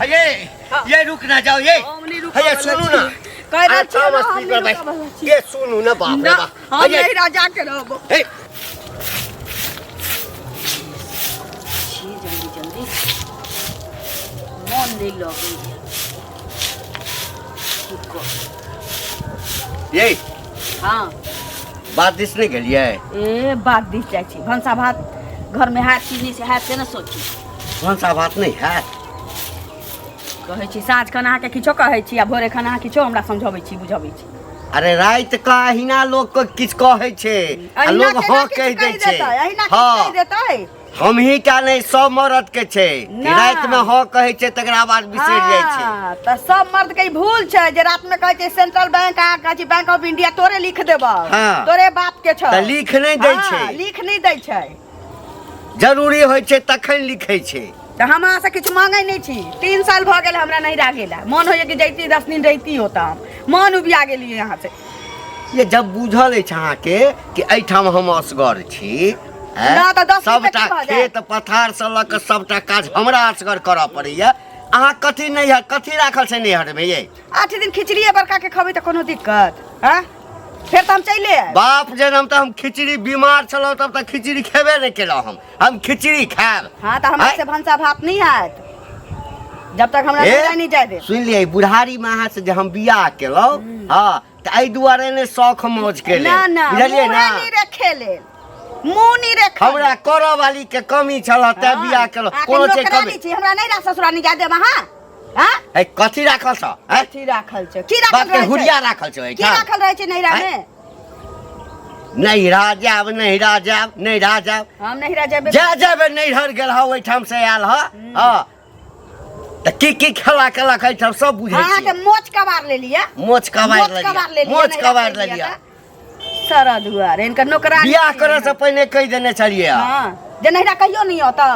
ये ये रुक ना जाओ ये। हम नहीं रुकऽ हे वाला सुनू छी। ना। कहि रहल अरे छी ना, तामस हम पी नहीं कर रुकऽ वाला छी। ये सुनू ना, बाप रे ना, बाप। हम हे, नहीं राजा के रहबो। हे। छी जल्दी जल्दी, मन नहीं लगैया, की कहू। ये। हाँ। बात दिस नहीं गेलियै? ए, बात दिस जाइ छी। भनसा भात घरमे हैत कि नहि से हैत से ने सोची। भनसा भात नहि हैत। कहै छी, साँझ खन अहाँके किछो कहै छी आ भोरे खन अहाँ किछो हमरा समझबै छी, बुझबै छी। अरे राति का अहिना लोक के किछु कहै छै आ अहिना लोग केना हँ किछु कहि दै कहि छै। देतै? अहिना किछु हँ कहि देतै? हमही टा नहि, सब मरद के छै कि ना। राति में हँ कहै छै, तकरा बाद बिसरि जाइ छै। हाँ, तऽ सब मर्द के ई भूल छै जे रात में कहै छै सेंट्रल बैंक आ कहै छै बैंक ऑफ इंडिया तोरे लिख देबौ। हाँ। तोरे बाप के छौ। तऽ लिख नहि दै हाँ, छै। लिख नहि दै छै। जरूरी होइ छै तखन लिखै छै। तऽ हम अहाँसँ किछु मांगै नहि छी। 3 साल भऽ गेल हमरा नहिरा गेला, मन होइए कि जैती, 10 दिन रहिती होता, हम मन उबिया गेलियै अहाँ से। ये जब बुझल अछि अहाँके कि एहिठाम हम असगर छी, हैं? ना, तऽ 10 दिन सबटा तऽ की भऽ जायत? खेत पथार से लऽ कऽ सबटा काज हमरा असगर करऽ पड़ैया। अहाँ कथी नैहर कथी राखल छै नैहर में ये? 8 दिन खिचड़िए बड़का के खबै तऽ कोनो दिक्कत? हाँ, फेर तऽ हम चलि आयब। बाप जनम तऽ हम खिचड़ी बीमार छलहुँ तब तऽ खिचड़ी खेबे नहि केलहुँ हम। हम खिचड़ी खायब। हाँ, तऽ हमरा आँय? से भनसा भात नहि हैत जब तक हमरा ए, नैहरा नहि जाय देब। सुनि लियै, बुढ़ारी में अहाँ से जे हम बियाह केलहुँ, हाँ, तऽ एहि दुआरे ने शौख मौज के ना ना, बुझलियै मुँहे ना। नहि रखे लेल, मुँह नहि रखे। हमरा करऽ वाली के कमी छल तैं बियाह केलहुँ। कोनो चीज नौकरानी कमी छी, हमरा नहीं ससुरानी जाय देब अहाँ? हाँ? ए, कथी राखल छ? हैं? कथी राखल छै? की राखल बाप के रहै छै? हुरिया राखल छै की एहिठाम? राखल रहै छै नैहरा हैं? में? नैहरा जायब, नैहरा जायब, नैहरा जायब। हम नैहरा जेबै। जा जेबै नैहर गेल हँ, ओहिठाम से आयल हँ। हँ, तऽ की की खेला केलक एहिठाम सब बुझै अहाँके छियै। मोच कबार लेलियै। मोच कबारि मोच कबार लेलियै। लेलियै, मोच नैहरा कबारि चलि लेलियै। तऽ सारा दुआर इनकर नौकरानी बियाह छियै। करे से पहिने कहि देने छलियै। हाँ, जे नैहरा कहियो नहीं औतौ।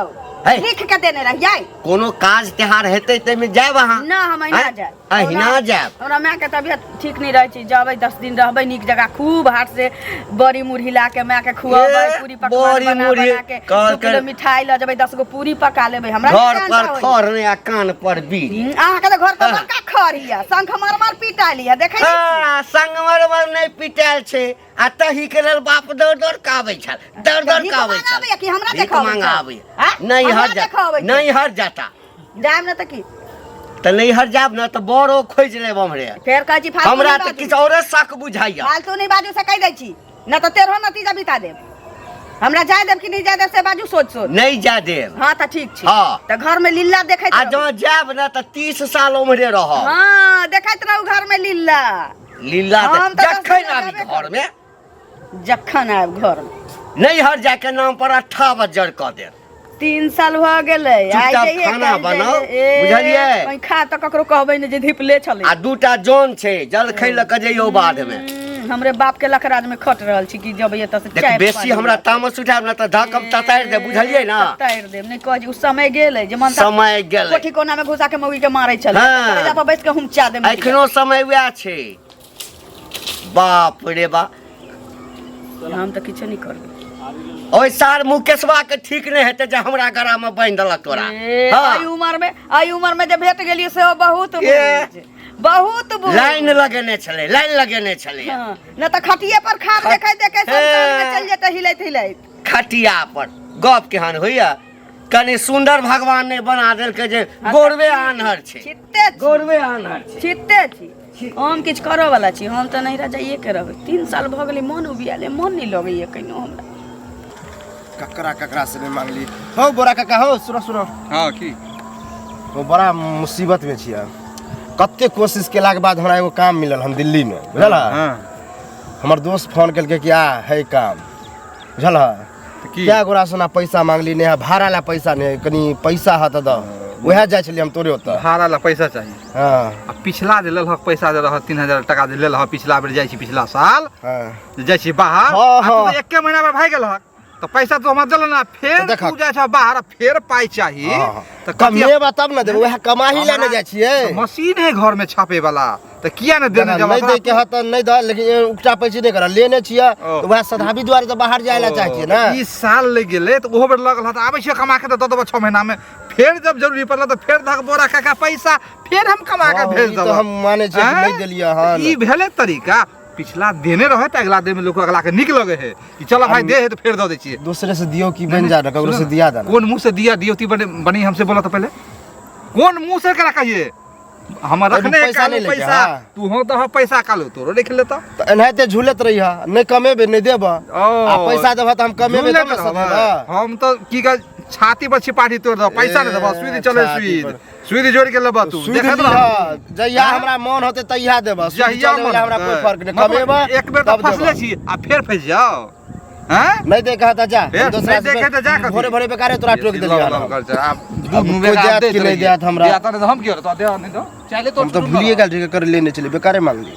है। लिख के देने रहियै। कोनो काज त्योहार हेतै ताहिमे जायब अहाँ? ना, हम अहिना आँय? जायब। अहिना जायब। हमरा माय के तबियत ठीक नहीं रहै छै, जेबै 10 दिन रहबै नीक जगह, खूब हाथ से बड़ी मुरही ला के माय के खुएबै, ए, पूरी पकवान बड़ी बना मुरही, बना के कहलकै- 2 किलो मिठाई लऽ जेबै, 10 गो पूरी पका लेबै। हमरा नहि घर टेंशन पर होइए। खर नहि आ कान पर बीड़ी। अहाँके तऽ घर पर हाँ। बड़का खर यऽ, संगमरमर पिटायल यऽ, देखै नहि छी? हाँ, संगमरमर नहि पिटायल छै आ तही के लेल बाप दौड़ दौड़ के आबै छल, दौड़ दौड़ भीख के आबै मांगऽ छल। आबैया कि हमरा भीख देखऽ आबै मांगऽ छल? आबैया। आँय? नैहर हमरा जा देखऽ आबै छल। नैहर जाता। जायब ने तऽ की? तऽ नैहर जायब ने तऽ बड़ो खोजि लेब हमरे। फेर कहै छी फालतू हमरा नहि तऽ बाजू। किछु औरे शक बुझाइया। फालतू नहि बाजू से कहि दै छी, नहि तऽ तेरहो नतीजा बिता देब। हमरा जाय देब कि नहि जाय देब से बाजू सोच सोच। नहि जाय देब। हाँ, तऽ ठीक छै। हाँ। तऽ घर में लीला देखैत आ रहू। जँ जायब ने तऽ 30 साल उम्हरे रहब। हाँ, देखैत रहू घर में लीला। लीला हम तऽ जखन 10 आबी जेबे घर में, जखन आयब घर में नैहर जाके नाम पर अट्ठा बज्जर कऽ देब। 3 साल भऽ गेलै। आइ चुपचाप जइहे, खाना काल्हि बनाउ, जइहे। ए, बुझलियै? कहीं खा तऽ ककरो कहबै ने जे धिपले छलै। आ दूटा जन छै, जलखै लऽ कऽ जइयौ बाध में। हमरे बाप के लखराज में खट रहल छी कि जब एतऽ से देख चाय बेसी पानी हमरा लऽ के। तामस उठायब ने तऽ धकम ततारि देब, बुझलियै ना? ततारि देब। नहि कहै छी, ओ समय गेलै जे मन समय गेलै। कोठी कोना में घुसा के मौगी के मारै छलै। हाँ। दरवाजा पर बैस के हुमचा देब। एखनो समय वएह छै। बाप रे बाप। हम तऽ किछो नहि करबै। ओहि सार मुकेशवा के ठीक नहि हेतै जे हमरा गरा में बान्हि देलक तोरा। ए, हाँ। एहि उमर में, एहि उमर में जे भेट गेलियै से बहुत ए। बुझ, बहुत बुझ। लाइन लगेने छलै, लाइन लगेने छलै। हाँ, नहि तऽ खटिये पर खाब देखै देखै सब साँझ में चलि जेतै हिलैत हिलैत। खटिया पर गप केहन होइया? कनि सुंदर भगवान नहि बना देलकै जे हाँ, गोरवे आन्हर छै। छित्ते छी। गोरवे आन्हर छै। छित्ते छी। हम किछु करऽ वाला छी? हम तऽ नैहरा जाइए के रहबै। 3 साल भऽ गेलै, मन उबियाले, मन नहि लगैया कहिनो हमरा। ककरा ककरा से नहीं मांगली हो बोरा काका हो, सुनो सुनो। हाँ, की? वो बड़ा मुसीबत में छियै। कते कोशिश केलाके बाद हमरा एगो काम मिलल हम दिल्ली में, बुझल? हाँ। हमर दोस्त फोन केलकै कि आ है काम, बुझल? तऽ की? क्या गोरा सोना पैसा मांगली नहीं है, भाड़ा ला पैसा नहीं है, कनी पैसा है तऽ दऽ। वएह जाइ छलियै हम तोरे ओतऽ। भाड़ा ला पैसा चाही? हाँ। आ पिछला जे लेलहक पैसा जे रहत 3000 टका जे लेलहक पिछला बेर जाइ छी, पिछला साल हाँ। जे जाइ छी बाहर, हाँ, आ तू हाँ। तऽ एके महीना मे भागि गेलहक तऽ पैसा तो हमरा देल ना, फेर तऽ देखक। तू जाइ छह बाहर आ फेर पाइ चाही। हाँ, हाँ। तऽ कथी- कमेबा तब ने देबै, वएह कमाही लए ने जाइ छियै। तऽ मशीन है घर में छापे वाला, तऽ किया ने देने देखा, जब नहि दै के है तऽ नहि दऽ, लेकिन उकटा पैसी नहि करऽ लेने छियै। ओ। तऽ वएह सधाबी दुआरे तऽ बाहर जाइ लए चाहै छियै ने। ई साल लागि गेलै तऽ ओहो बेर लगल हँ तऽ आबै छियै कमा के तऽ दऽ देबऽ 6 महीना में, फेर जब जरूरी पड़ल तऽ फेर धक बोरा काका पैसा फेर हम कमा के हँ, भेज ई तऽ देब हम मानै छियै कि आँय? नहि देलियै हन। ई भेलै तरीका पिछला देने रहे तऽ अगला देमे लोक अगला के नीक लगे है कि चलो भाई दे है तऽ फेर दऽ दै छियै दूसरे से दियो कि बन जा ककरो से दिया देना कोन मुंह से दिया दियो ती बने बनी हमसे बोला तो पहले कोन मुंह से करा कहिए हम रखने है पैसा कालू नहीं लेके, पैसा हाँ। तू हो तो पैसा कालू तोरो देख लेता तऽ एनाहिते झूलैत रही नहि कमेबे नहि देबह ओ आ पैसा देबह तऽ हम कमेबे तब ने सधेबह। हम तो की कह छाती पर छिपाटी तोड़ दो पैसा नहीं देबह सुई चले छाती सुई पर। सुई जोड़ के लेबह तू सुइद देखत लिहऽ, रह जहिया हाँ? हमरा मन होतै तहिया देबह सुइद जहिया चले मन वला हमरा कोई होतै। फर्क नहि मतलब कमेबह एक बेर तऽ तब देबह। फसले छी आ फेर फंसि जाओ हैं नहि देख तऽ जा फेर हम दोसरा नहि देखे तऽ जा कथी। भोरे भोरे बेकारे तोरा टोकि देलियै हन हम। आब अब कोई जात कि नहि जात हमरा। दिया तऽ हम की करतौ दे नहीं दो चाहे तो हम तऽ भूलिए गेल रहियै कर लेने छलियै बेकारे मांगली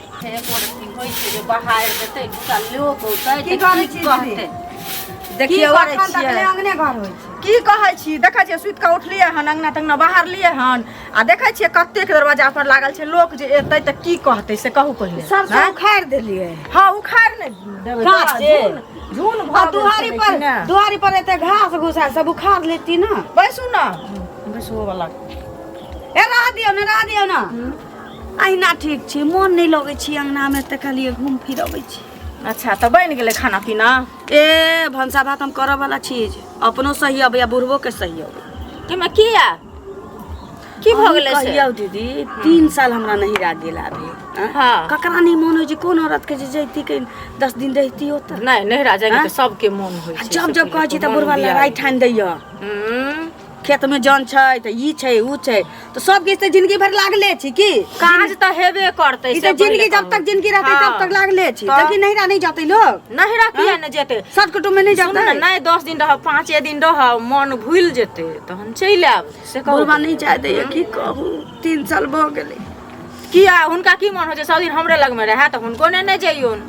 की करै छी दीदी? देखियौ करै अखन तक छियै? ले अंगने घर होइ छै की कहै छी देखै छियै सुति कऽ उठलियै हन अंगना तंगना बाहरलियै हन आ देखै छियै कतेक दरवाजा पर लागल छै लोक जे एतै तऽ की कहतै से कहू पहिले सब से आँय? उखाड़ि देलियै हँ उखाड़ि नहि देबै तऽ काँचे। झून झून आ भऽ गेल दुआरी छलै पर कि ने? दुआरी पर एते घास घुसा सब उखाड़ लेती ना बैसू ने बैसू वाला ए रह दियौ ने रह दियौ ने अहिना ठीक छी मोन नहि लगै छी अंगना मे तऽ कहलियै घूम फिर अबै छी अच्छा तऽ बनि गेलै खाना पीना ए भनसा भात हम करऽ वाला चीज अपनो सही अबै आ बुढ़बो के सही अबै एहिमे किया की भऽ गेलै से कहियौ दीदी 3 साल हमरा नहिरा गेल अभी हाँ। ककरा नहीं मन होइ छै कोन औरत के जे जैती के 10 दिन रहती ओतऽ नहि नहिरा जाइके आँय? तऽ सबके मोन होइ छै जब जब कहै छी तऽ बुढ़बा लड़ाइ ठानि दैया खेत में जन छै तऽ ई छै ऊ छै तऽ सब किछु तऽ जिंदगी भरि लागले छी की काज तऽ हेबे करतै ई से तऽ जिंदगी पहिले जब तक जिंदगी रहतै तब हाँ। तक लागले छी तऽ? जबकि नहिरा नहीं जतै लोग नहिरा किया नहि जेतै सब कुटुम्ब में नहीं सुन जतै ने, नहि 10 दिन रहब 5 दिन रहब मन भूलि जेतै तहन चलि आयब से कहू बुढ़बा नहीं चाहे दैया की कहू 3 साल भऽ गेलै किया हुनका की मन होइ छै सब दिन हमरे लगमे रहए तऽ हुनको नेने जइयौन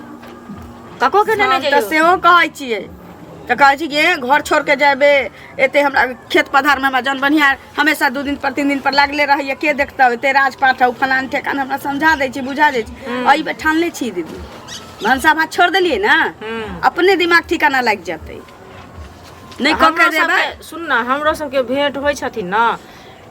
कको के नेने हम तऽ जइयौ सेहो कहै छियै तऽ कहै छी कि ए, घर छोड़ के जेबै एते हमरा खेत पथारमे हमरा जन बनिहार हमेशा 2 दिन पर 3 दिन पर लागले रहैया के देखतौ एते राजपाट हौ फलान ठेकान हमरा समझा दै छी बुझा दै छी एहि बेर ठानले छी दीदी भनसा भात छोड़ देलियै ने अपने दिमाग ठिकाना लागि जेतै नहि कऽ के हमरो देबै सबके सुन न हमरो सबके भेंट होइ छथिन न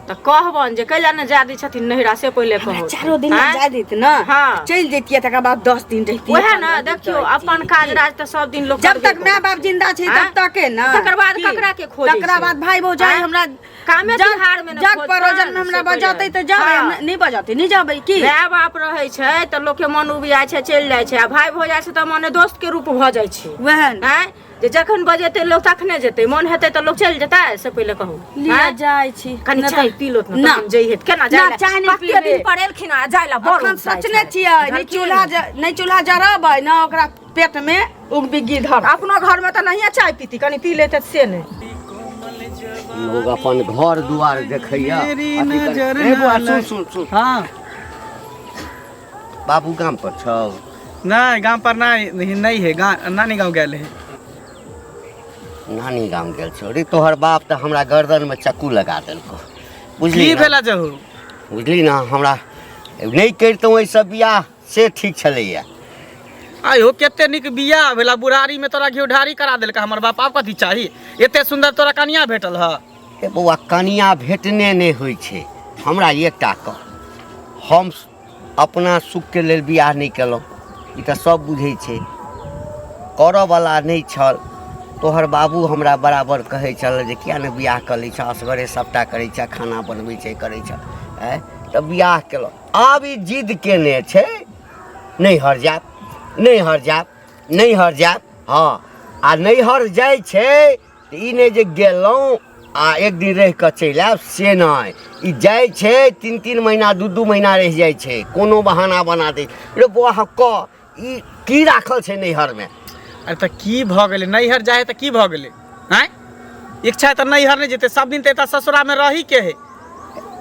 तऽ कहबनि जे कैला ने जाय दै छथिन नहिरा से पहिले कहू 4 दिन आँय? जाय दैत न हाँ। चलि जैतियै तकर बाद 10 दिन रहितियै वएह न 15 दिन देखियौ रहितियै। अपन काज राज तऽ सब दिन लोक जब करबे तक माय बाप जिंदा छै आँय? तब तक के ना तकर बाद की? ककरा के खोजै तकरा छै? बाद भाई भौजाई आँय? हमरा कामे जग तिहार मे ने जग खोजतनि, परोजन में हमरा से पहिले। बजतै तऽ जाबै हाँ। हम नहि बजतै नहि जाबै की माय बाप रहै छै तऽ लोकके मन उबियाइ छै चलि जाइ छै आ भाय भौजाइ छै तऽ मने दोस्त के रूप भऽ जाइ छै वएह ने। आँय जे जखन बजेतै लोक तखने जेतै मन हेतै तऽ लोक चलि जेतै से पहिले कहू लिअ आँय? जाइ छी कनि नहि चाय तऽ- पी लो ने ना। तखन जइहे केना ना, जाय ला? चाय नहि कते पीबै। दिन पर एलखिन आ जाय ला बड़ अखन उपजाइ सोचने छै। छियै नहि बुझलखिन? चूल्हा नहि चूल्हा जरबै ने ओकरा पेट में उगबिग्गी धर अपनो घर में तऽ नहिये चाय पीती कनि पी लेते से नहि लोग अपन घर दुआर देखैया अथी करै- ए बौआ सुन सुन सुन हाँ बाबू गाम पर छौ नहीं गांव पर नहीं नहीं है नानी गांव गए है नानी गाम गेल छौ रे तोहर बाप तऽ हमरा गर्दन में चक्कू लगा देलको बुझली की ना? भेला जहू बुझली ना हमरा नहि करितहुँ एहि सब बियाह से ठीक छलैया आयो कते नीक बियाह भेला बुढ़ारी में तोरा घिउढारी करा देलका हमर बाप आब कथी चाही एते सुंदर तोरा कनिया भेटल ह ए बौआ कनिया भेटने नहि होइ छै हमरा एकटा कह हम अपना सुखके लेल बियाह नहि केलहुँ ई तऽ सब बुझै छै करऽवला नहि छल तोहर बाबू हमरा बराबर कहै छल जे किया नहि बियाह कऽ लै छह असगरे सभटा करै छह खाना बनबै छै करै छह आँय तऽ बियाह केलहुँ आब ई जिद केने छै नैहर जायब नैहर जायब नैहर जायब हँ आ नैहर जाइ छै तऽ ई नहि जे गेलहुँ आ एक दिन रहि कऽ चलि आयब से नहि ई जाइ छै 3-3 महीना 2-2 महीना रहि जाइ छै कोनो बहाना बना दै रे बौआ हँ कह ई की राखल छै नैहरमे अरे तऽ की भऽ गेलै नैहर जाइ है तऽ की भऽ गेलै आँय इच्छा है तऽ नैहर नहि जेतै सब दिन तऽ एतऽ ससुरामे रही के है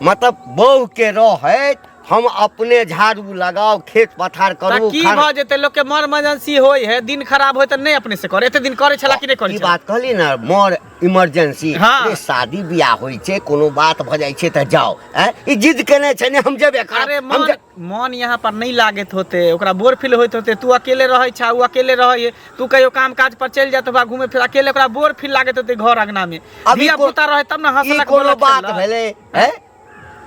मतलब बहुके रहैत हम अपने झाड़ू लगाओ खेत पथार तऽ करू की खाना भऽ जेतै लोक के मर इमरजेंसी होइ है दिन खराब होइ तऽ नहि अपने से करे एते दिन करे छला कि नहि करे ई छला बात कहली ने मोर इमरजेंसी हाँ। अरे शादी बियाह होइ छै कोनो बात भऽ जाइ छै तऽ जाओ आँय? ई जिद केने छै ने हम जेबे करब अरे हम मन मन यहाँ पर नहीं लागैत होते ओकरा बोर फील होइत होते तू अकेले रहै छा उ अकेले रहै है तू कहियो काम काज पर चलि जात होबा घूमे फिर अकेले ओकरा बोर फील लागैत होते घर अंगना में अभी धिया को- पुता रहे तब ना ई हंसलक कोनो बोलक बात खेलक। भेलै हैं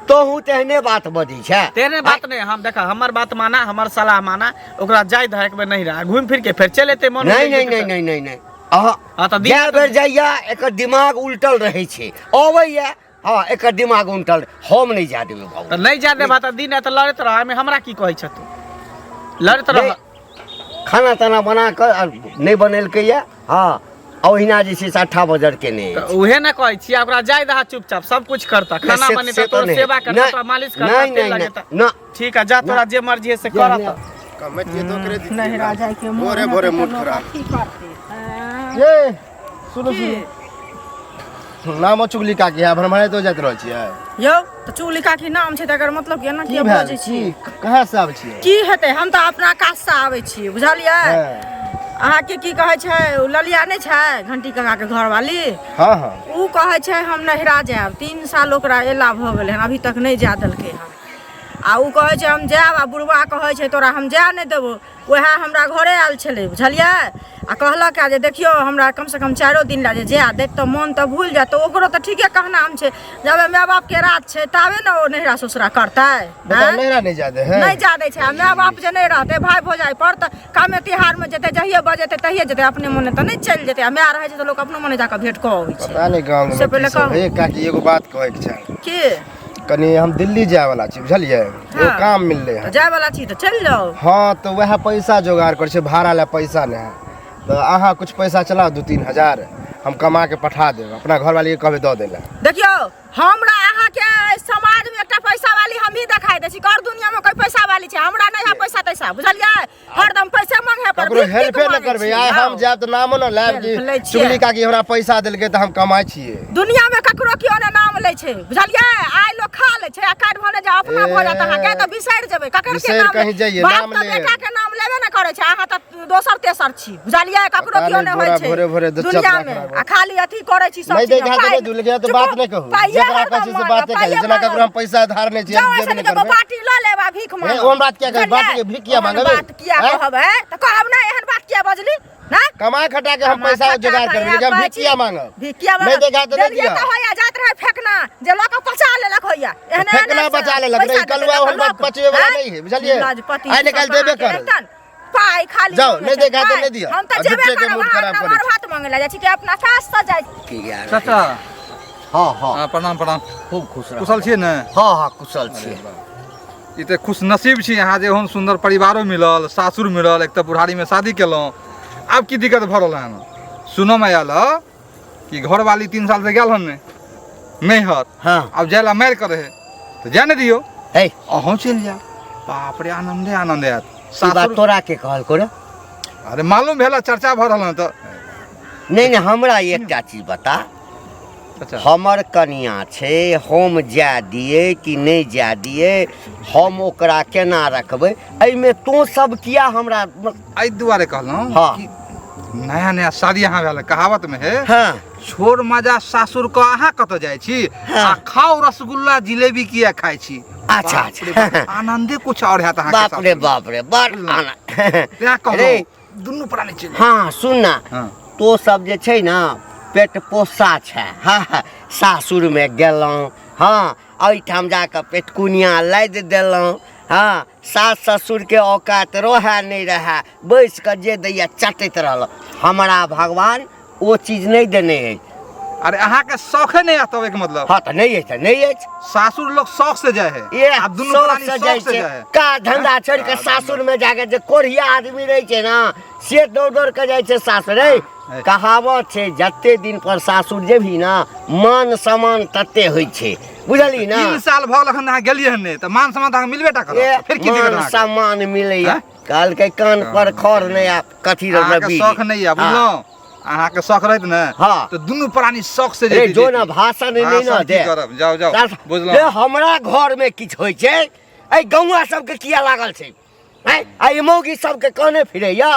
तोहू तेहने बात बजै छै तेहने बात नहीं हम देखा हमर बात माना हमर सलाह माना ओकरा जाय दह एक बेर नहीं रहा घूम फिर के फेर चल एते मन नहीं नहीं नहीं नहीं नहीं नहीं अहाँ हाँ, तऽ दिन- जए बेर जाइया एकर दिमाग उल्टल रहै छै अबैया हँ एकर दिमाग उल्टल हम नहि जा देबै बाबू तऽ नहीं जा देबा तऽ दिन राति लड़ैत रह एहिमे हमरा की कहै छ तू लड़ैत रह नहि, खाना ताना बना कऽ आ नहि बनेलकै या हँ आ ओहिना जे छै से अट्ठा बजर केने तऽ अछि। उहे ने कहै छियै ओकरा जाय दहा चुपचाप सब कुछ करता खाना से- बनेता से तऽ तोर नहि। सेवा करता नहि, तोरा मालिश करता नहि तेल नहि लगेता नहि ठीक है जा तोरा जे मर्जी है से जे कर नहि। कमैतियै तऽ ओकरे दितियै नहिरा जाइके मोन भोरे हेतै भोरे तऽ मूड लोक खराब अथी करतै ये सुनू सुनू नामो चुगली काकी है भरभराइत जाइत रहै छियै यौ तऽ चुगली काकी नाम छै तकर मतलब कि एना की किया भेल बजै छी की कहाँ से आबै छियै की हेतै हम तऽ अपना काजसँ आबै छी बुझलियै हँ अहाँके की कहै छै ओ ललिया नहि छै घंटी काकाके घरवाली हँ हँ ओ कहै छै हम नहिरा जायब 3 साल ओकरा एला भऽ गेलै हन अभी तक नहि जाय देलकै हन आ ओ कहै छै हम जायब आ बुढ़वा कहै छै तोरा हम जाय नहि देबो वएह हमरा घरे आयल छलै बुझलियै आ कहलक जे देखियौ हमरा कमसँ कम 4 दिन लए जे जाय देत तऽ मोन तऽ भूलि जायत तऽ ओकरो तऽ ठीके कहनाम छै जबे माय बापके राज छै ताबे ने ओ नहिरा ससुरा करतै बताउ नहिरा नहि जाय दे है नहि जा दै छै आ माय बाप जे नहि रहतै भाय भौजाइ पर तऽ कामे तिहारमे जेतै जहिये बजेतै तहिये जेतै अपने मोने तऽ नहि चलि जेतै आ माय रहै छै तऽ लोक अपनो मोने जाकऽ भेंट कऽ अबै छै पता नहि गाँव से पहिले कहू। हे काकी एगो बात कहैके छै की कनि हम दिल्ली जाय वाला छी बुझलियै एगो हाँ। काम मिललै तऽ हन जाय वाला छी तऽ चलि जाउ हँ तऽ वएह पैसा जोगाड़ करै छै भाड़ा लए पैसा नहि है तऽ अहाँ कुछ पैसा चलाउ 2-3 हजार हम कमा के पठा देब अपना घरवाली के कहबै दऽ दै लए देखियौ हमरा अहाँके एहि समाज में एकटा पैसा वाली हमही देखाई दै छी कर दुनिया में कोई पैसा वाली छै हमरा नहि है पैसा तैसा बुझलियै हरदम पैसा मांगे पर ककरो भीख हेल्पे नहि मांगै करबै छी, आइ हम हँ। जायब तऽ नामो ने लायब कि हेल्प लै छियै। चुगली काकी हमरा पैसा देलकै तऽ हम कमाइ छियै दुनिया में ककरो केओ ने नाम लै छै बुझलियै आइ लोक खा लै छै आ काटि भने जे अपना भऽ जायत अहाँके तऽ बिसरि जेबै ककर के बिसरि नाम कहीं जइयै, बाप नाम तऽ लेब। बेटा के नाम लेबे ने करै छै अहाँ तऽ दोसर तेसर छी बुझलियै ककरो पता केओ नहि, ने होइ भोरे- छै भोरे- भोरे दू दुनिया चतरा में खराब आ खाली अथी करै छी सब नहि चीज दै पाइ- देबै दू लेकिन तऽ बात नहि कहू पाइए जकरा कहै हरदम छी से मांगब, बात नहि कहै पाइए जेना ककरो हम मांगब। पैसा धार नहि छियै जाओ हम ऐसा जेबे नहि निके करबै बाटी लऽ लेब आ भीख मांगब ओहन बात किया कहबै? बाटी के भीख किया ओहन मांगबै? बात किया हैं? कहबै तऽ कहब ना एहन बात किया बजली ना कमा खटा के हम पैसा जोगाड़ करबै लेकिन हम भीख किया मांगब भीख किया नहि देखा तऽ नहि देलियै दिअ तऽ होइया जात रहे फेकना जे लऽ कऽ पचा लेलक होइया एहने फेकना बचा लेलक रे, कलुआ ओहन बात पचबै वाला नहि है, बुझलियै? आइ ने काल्हि देबे करत। पाइ खाली जाउ, मांगै नहि छै, देखा तऽ पाइ। नहि दिअ। हम तऽ आ जेबे झूठे के करब मूड अहाँ खराब अपना करै मार भात मांगै लए जाइ छी कि अपना सास सँ जाइ छी की यार चाचा हँ हँ हाँ, प्रणाम प्रणाम खूब खुश रह कुशल छियै ने हँ हँ कुशल छियै ई तऽ खुश नसीब छी अहाँ जे ओहन सुन्दर परिवारो मिलल सासुर मिलल एक तऽ बुढ़ारीमे शादी केलहुँ आब की दिक्कत भऽ रहल हन सुनऽमे आयल हँ कि घरवाली 3 साल से गेल हन ने नैहर हँ आब जाय ला मारि करे है तऽ जाय ने दियौ हे अहूँ चलि जायब बाप रे आनन्दे आनन्द आयत ई बात सासुर तोरा के कहल को रे अरे मालूम भेल चर्चा भऽ रहल हन तऽ नहि नहि हमरा एकटा चीज बता अच्छा हमर कनिया छै हम जाय दियै कि नहि जाय दियै हम ओकरा केना रखबै एहिमे तोँ सब किया हमरा एहि दुआरे कहलहुँ हाँ। कि नया नया शादी अहाँ भेल कहावत में है हँ छोड़ मजा सासुर के अहाँ कतऽ जाइ छी हाँ। आ खाओ रसगुल्ला जिलेबी किया खाइ छी अच्छा, बाप रे अच्छा। बाप, आनंदे कुछ और हैत अहाँके बाप रे सासुर में। बाप रे बड़ आनंद तें कहलहुँ रे दुनू प्राणी चलि हाँ सुन ना हाँ। तो सब जे छै ने पेट पोसा छै हाँ सासुरमे गेलहुँ हाँ एहिठाम जाकऽ पेटकुनिया लादि देलहुँ हाँ सास ससुरके औकात रहए नहि रहए बैस कऽ जे दैया चटैत रहलहुँ हमरा भगवान ओ चीज नहि देने अछि अरे अहाँके शौखे नहि आता के मतलब हाँ तऽ नहि अछि तऽ नहि अछि सासुर लोग शौक से जाए है ए आ दुनू शौक प्राणी से शौक जाइ से छै जाए है का धंधा छोड़ि कऽ सासुरमे जाके जे कोढ़िया आदमी रहै छै ने से दौड़ दौड़ कऽ जाइ छै सासुर रे कहावत छै जते दिन पर सासुर जेबही ने मान सम्मान तते होइ छै बुझली ने 3 साल भऽ गेल अखन अहाँ गेलियै हन नहि तऽ मान सम्मान तऽ अहाँके मिलबे टा ए, करत फिर की दिक्कत मान अहाँके सम्मान मिलैया आँय? कहलकै कान पर खर नहि आ कथी अहाँके शौक नहि यऽ बुझलहुँ अहाँके शौक रहत ने हाँ। तऽ दुनू प्राणी शौक से रे जैती जो जैती। ने भाषण नहि भाषण ने की दे करब जाउ जाउ रे बुझलहुँ हमरा घर में किछु होइ छै एहि गौआ सबके किया लागल छै? आँय, आ ई मौगी सबके कहने फिरैया।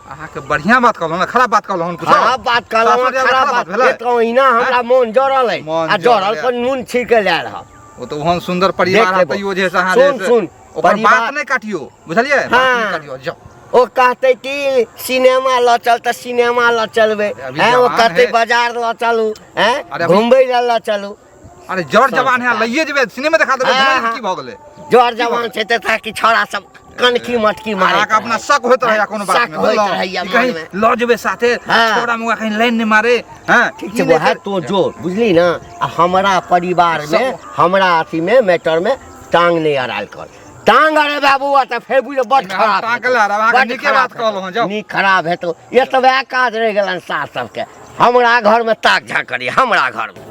अहाँके बढ़िया बात कहलहुँ ने, खराब बात कहलहुँ कुछ? खराब बात कहलहुँ, सासुर जायब खराब खराब बात बात भेलै? एक ओहिना हमरा मोन जरल अइ, मोन आ जरल जरल अइ। पर नून छिड़के लए रहब। ओ तऽ ओहन सुंदर परिवार देख है लेबो। तैयो जे से अहाँ सुन, जे से सुन, ओकर परिवार- बात नहि काटियो, बुझलियै? बात हाँ। नहि काटियो, जाउ। ओ कहते कि सिनेमा लऽ चल तऽ सिनेमा लऽ चलबै, अभी हैं, ओ जवान कहते है। बाजार लऽ चलू, हैं, अरे अभी- घुमबै लए लऽ चलू। अरे जर जवान है, लइए जेबै, सिनेमा देखा देबै, हाँ, घुमाए हाँ। की भऽ गेलै? जर जवान छै तऽ ताकि छौड़ा सब कनखी मटकी मारे। अहाँके अपना शक होइत रहैया कोनो बात शक मे, होइत बुझलहुँ? रहैया कि कहीं मनमे। लऽ जेबै साथे, हाँ। छोड़ा मुआ कहीं लाइन नहि मारे, हैं? ठीक ई छै नहि वएह कर- तो जो बुझली ना, आ हमरा परिवार में सब- हमरा अथी में मैटर में टांग नहीं अड़ायल कर, टांग अरे बाबू आ तऽ फेर बुझ बड एहिमे हम खराब टांग हेतौ। लए रहब, अहाँके बड नीके खराब बात कहलहुँ हँ, जाउ। हेतौ। नीक खराब हेतौ, एतबे काज रहि गेलनि सास सबके, हमरा घर में ताक झाँक करी हमरा घर में।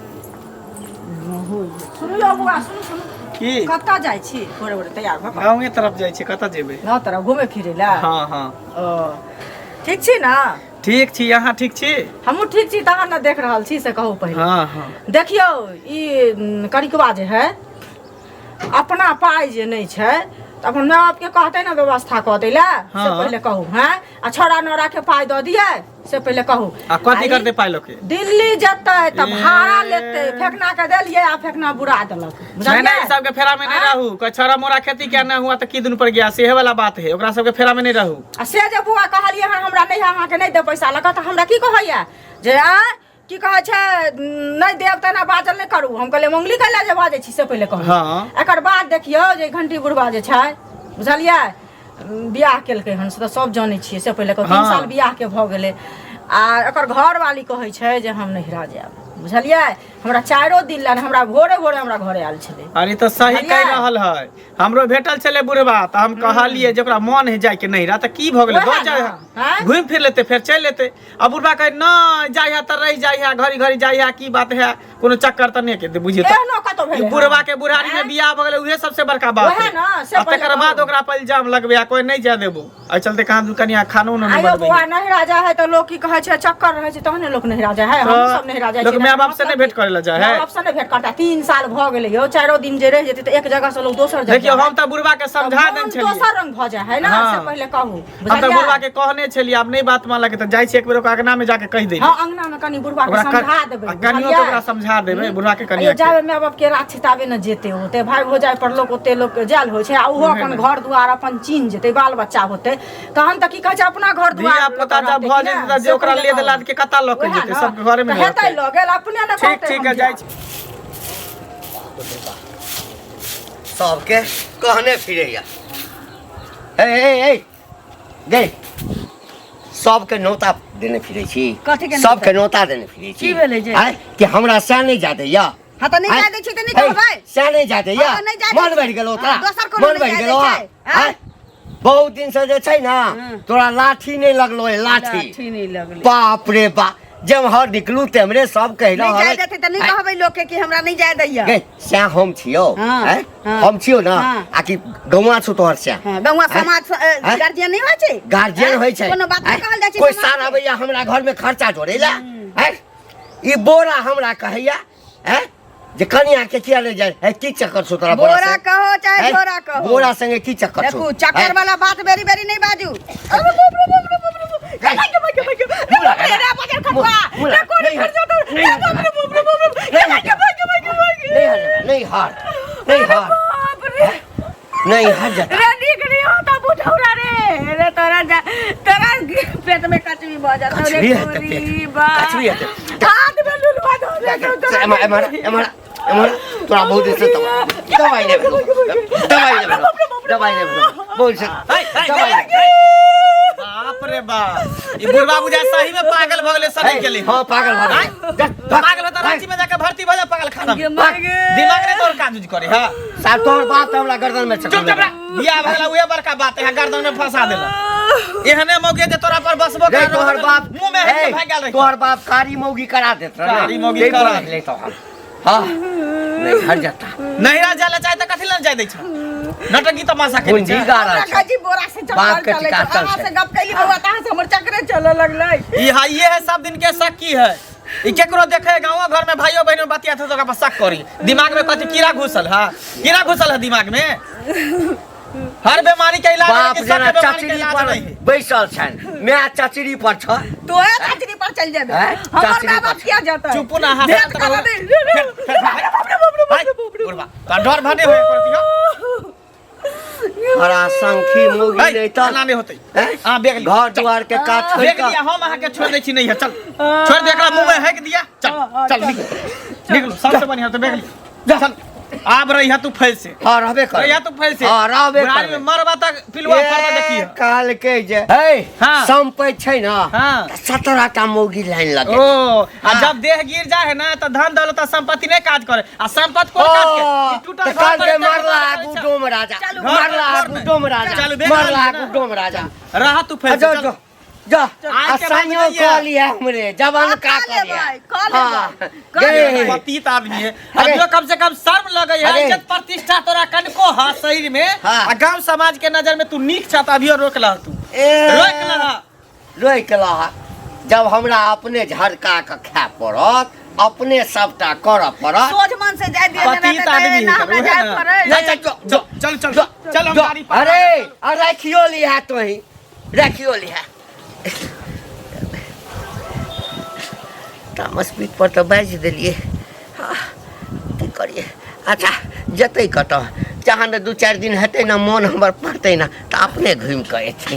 सुनियौ बौआ, सुनू सुनू। की? कतऽ जाइ छी भोरे भोरे तैयार भऽ कऽ? गाँवे तरफ जाइ छी, कतऽ जेबै? गाँव तरफ घुमै फिरै लए? हाँ हाँ। ओ ठीक छी ने? ठीक छी, अहाँ ठीक छी? हमहूँ ठीक छी, तहन ने देख रहल छी, से कहू पहिले। हाँ हाँ। देखियौ ई करिकबा जे है, अपना पाइ जे नहि छै तऽ अपन माय बापके कहतै ने व्यवस्था कऽ दै लए, से हाँ। पहिले कहू। हैं, आ छौड़ा नौड़ा के पाइ दऽ दियै, से पहिले कहू। आ कथी ई करतै पाइ लऽ के? दिल्ली जेतै तऽ ए। भाड़ा लेतै, फेकना के देलियै आ फेकना बुरा देलक, नहीं बुझलियै? नहीं, सबके फेरा में नहीं हाँ? रहू। कोई छोरा मोरा खेती किया नहीं हुआ तो की दिन पर गया, सेहे वाला बात है, ओकरा सबके फेरा में नहीं रहू। आ से जे बुआ कहलियै हन हमरा नहि, अहाँके नहि देब पैसा लऽ कऽ, तऽ हमरा की कहैया जे आ की कहै छै, नहि देब तऽ एना बाजल नहि करू। हम कहलियै मंगली कैला जे बाजै छी से पहिले कहू। हाँ। एकर बाद देखियौ जे घंटी बुढ़बा जे छै, बुझलियै, बियाह केलकै हन से तऽ सब जानै छियै, से पहिले कहू। 3 हाँ। साल बियाहके भऽ गेलै आ एकर घरवाली कहै छै जे हम नहिरा जायब, बुझलियै, हमरा 4 दिन लए, हमरा भोरे भोरे हमरा घरे आयल छलै। अरे तऽ सही बुझलियै? कहि रहल है, हमरो भेटल छलै बुढ़बा, तऽ हम कहलियै जे ओकरा मन है जायके नहिरा तऽ की भऽ गेलै, वएह दऽ जाय ने, आँय? घुमि फिर लेतै फेर चलि एतै। आ बुढ़बा कहै नहि जाइ है तऽ रहि जाइ है, घड़ी घड़ी जाइ है, की बात है, कोनो चक्कर तऽ नहि के बुझियौ तऽ। एहनो कतौ भेलै ई हन? बुढ़बा के बुढ़ारी में बियाह भऽ गेलै, उहे सबसे बड़का बात वएह है। ने, से आ पहिले तकर बाद कहू। ओकरा पर इल्जाम लगबै आ कोई नहि जाय देबो, एहि चलते कहाँ दू कनिया खानो उनो नहि आयो बनबै बौआ है। नहिरा जाइ है तऽ लोक की कहै छै, चक्कर रहै छै तहने लोक नहिरा जाइ है, हमहूँ सब नहिरा जाइ लोक छी। माय बाप से नहि भेंट करै लए जाइ है। माय बाप से नहि भेंट करता, 3 साल भऽ गेलै यौ, 4 दिन जे रहि जेतै तऽ एक जगह से लोक दोसर जगह देखियौ जाइ है। हम तऽ बुढ़बा के समझा तऽ देने मोन छलियै, दोसर रंग भऽ जाइ है ने, हाँ। से पहिले कहू, हम तऽ बुझलियै? बुढ़बा के कहने छलियै, आब नहि बात मानलक तऽ जाइ छी एक बेर ओकरा अंगना में जाके कहि दै। हाँ, अंगना में कनि बुढ़बा के ओकरा समझा देबै, आ कनियो के बुझलियै? ओकरा समझा देबै, बुढ़बा के कनिया अयो के। जाबे माय बाप के राख छै ताबे ने जेतै, ओते भाय हो जाय पर लोक ओते लोक जायल होइ छै, आ ओहो अपन घर दुआर अपन चिन्ह जेतै, बाल बच्चा होतै तहन तऽ की कहै छै अपना घर दुआर धिया पुता लोक जब रहतै भऽ कि जेतै ने? तऽ जे से ओकरा पहिले ले कहू। देला के कतऽ लऽ के वएह जेतै, ने, सबके घरे में तऽ हेतै रहतै। लऽ गेल अपने ने ठीक कहतै ठीक हम है, जाइ जायब। छी। सबके कहने फिरैया। ए ए ए गई, सबके नौता देने फिरै छी। कथी के नौता? सबके नौता देने फिरै छी। की भेलै जे? आँय, कि हमरा सएह नहि जा दैया? हाँ तऽ नहि आँय? जाय दै छी तऽ नहि हे, कहबै? सएह नहि जा दैया? हाँ, तऽ नहि जाय दै मन छी। बढ़ि गेलौ तोरा? हाँ, दोसर कोनो मन नहि बढ़ि जाय दै गेलौ? छै, आँय? आँय? बहुत दिन से जे छै ना तोरा लाठी नहि लगलो है, लाठी लाठी नहि लगलै। बाप रे बाप, जेम्हर निकलू तेम्हरे सब कहि नहि रहल जाय देतै तऽ नहि आँय? कहबै लोकके कि हमरा नहि जाय दैया? गै, सएह हम छियौ, हाँ, आँय? हाँ। हम छियौ ना, हाँ। आ कि गौआ छौ तोहर सएह? हाँ, गौआ आँय? समाज आँय? गार्जियन नहि होइ छै? गार्जियन आँय? होइ छै। कोनो बात नहि आँय? कहल जाइ छै कोई समाज सार के। आबैया हमरा घर में खर्चा जोड़ै ला, आँय? ई बोरा हमरा कहैया, आँय? जे कनिया के किया ले जाय है, की चक्कर छौ तोरा बोरा बोरा से? कहो चाहे आँय? झोरा कहो, बोरा संगे की चक्कर छौ? देखू चक्कर आँय? वाला बात बेरी बेरी नहीं बाजू। अरे बाप रे बाप रे बाप रे बाप रे। गै। गे, गे, गे, गे, गे। मुला, रे, रे, बजर खतवा। मुला, रे, कोन नहीं घर जातो? नहीं रे, बाप रे बाप रे बाप रे। नहीं गे, गे, गे, गे, गे, गे। नहीं हर, नहीं हार, नहीं हार, बाप रे। नहीं हार जाता। रे, नीक नहीं होता बुढ़ौरा रे। रे, तोरा जा, तोरा पेट में कचरी भऽ जातो रे, कचरी हेतै गोरी, पेट, बा। कचरी हेतै। हाथ में लुलवा धऽ देतौ तोरा। एम्हर एम्हर एम्हर एम्हर, तोरा बहुत दिन से दवाई नहि भेलौ, दवाई नहि भेलौ, दवाई नहि भेलौ, बहुत से दवाई नहि। बाप रे बाप, ई बुढ़बा बुझा सही में पागल भऽ गेलै, सही गेलै। हाँ पागल भऽ गेलै। जा, पागल होता रांची में जाके भर्ती भऽ जा पागल खाना में। गे, मर गे। दिमाग नहीं तोर काज उज करे, हाँ। साहब तोहर बाप तऽ हमरा गर्दन में चुप चुप रह, बियाह भऽ गेला उहे बड़का बात है, गर्दन में फंसा देला। एहने मौके जे तोरा पर बसबो रे कर तोहर बाप मुंह में ए, भागि गेल रही। तोहर बाप कारी मौगी करा देत रहे। कारी मौगी ताहि करा पर देत। ले तोहर। हाँ नहीं हट जाता। नहिरा जाय ला चाहे तऽ कथी लए जाय दै छ? नटंकी तमाशा केने पूंजी छै। गाड़ा हमरा छै। काजी बोरा से चक्कर बाप के चलै छै। टिकाटल अहाँ छै। से गप कैली बौआ तहाँ से हमर चक्करे चलऽ लगलै। ई हाँ ये है सब दिन के शक्की है। ई केकरो देखे गांवो घर में भाइयो बहन में बतिया तो ओकरा पर शक करी दिमाग में कथी कीड़ा घुसल है, कीड़ा घुसल है दिमाग में। हर बीमारी के इलाज है, बाप लेकिन शक जेना के बीमारी के चचरी इलाज पर नहीं है। बैसल छनि, माय चचरी पर छ। तोहे चचरी पर चल जेबे। हैं? हमर चचरी माय बाप पर। किया जाता है? चुप ना, हाथ भेंट हाथ करा रहो। दे। भाई, बुढ़वा, तोरा डर भने होय करती हो। हरा शंखी मौगी है, नहीं तऽ एना नहि होतै। हैं? हाँ, बेग लिया। घर दुआर के काज छोड़ि बेग कऽ लिया, हम अहाँके छोड़ दै छी नहीं है, चल छोड़ दे, एकरा मुंह में हेक दिया, चल चल निकल निकलो, सबसे बढ़िया तो बेग लिया, चल आब रही है तू फैल से। हाँ रहबे कर। रही है तू फैल से। हाँ रहबे बुढ़ारी में करबै। मरबा तक पिलुआ फरबा देखिए। कहलकै जे हे हाँ। सम्पैत छै ने हाँ। तऽ 17 टा मौगी लाइन लगे। ओ आ जब देह गिर जाए है ना तो धन दौलत आ संपत्ति नहीं काज करे, आ संपत्ति कोन काज के? ई टूटल तऽ घर पर कहलकै एते मरला घर आगू छै। डोम राजा, घर मरला पर आगू नहि। डोम राजा, चलू, बेग मरला लिअ आगू ना। डोम राजा। रह तू फैल से, जो चल। जो जा आज के बाद असाइयो नहीं है। कह लिया हमरे जवान का हाँ, कह करिया। लेबै, कह लेबै, हाँ, कह गे। लेबै। पतित आदमी है। अरे। अभियो कम से कम शर्म लगे है, अरे। इज्जत प्रतिष्ठा तोरा कनको है शरीर में। हाँ। आ गांव समाज के नजर में तू नीक छ त अभियो रोक लह तू। ए। रोक लह। रोक लह। जब हमरा अपने झड़का के खाय पड़त, अपने सबटा करऽ पड़त। सोझ मन से जाय दिए पतित आदमी है, ना हमरा उहे जाय ना। पड़े। जा, चल चल चल चल चल हम गाड़ी पर। अरे आ राखियो लिहा तोही, राखियो लिहा। तामस पीठ पर तऽ बाजि देलियै। हाँ, की करियै? अच्छा जेतै कतऽ, जहाँ ने 2-4 दिन हेतै ने मोन हमर पड़तै ने तऽ अपने घुमि कऽ एतै।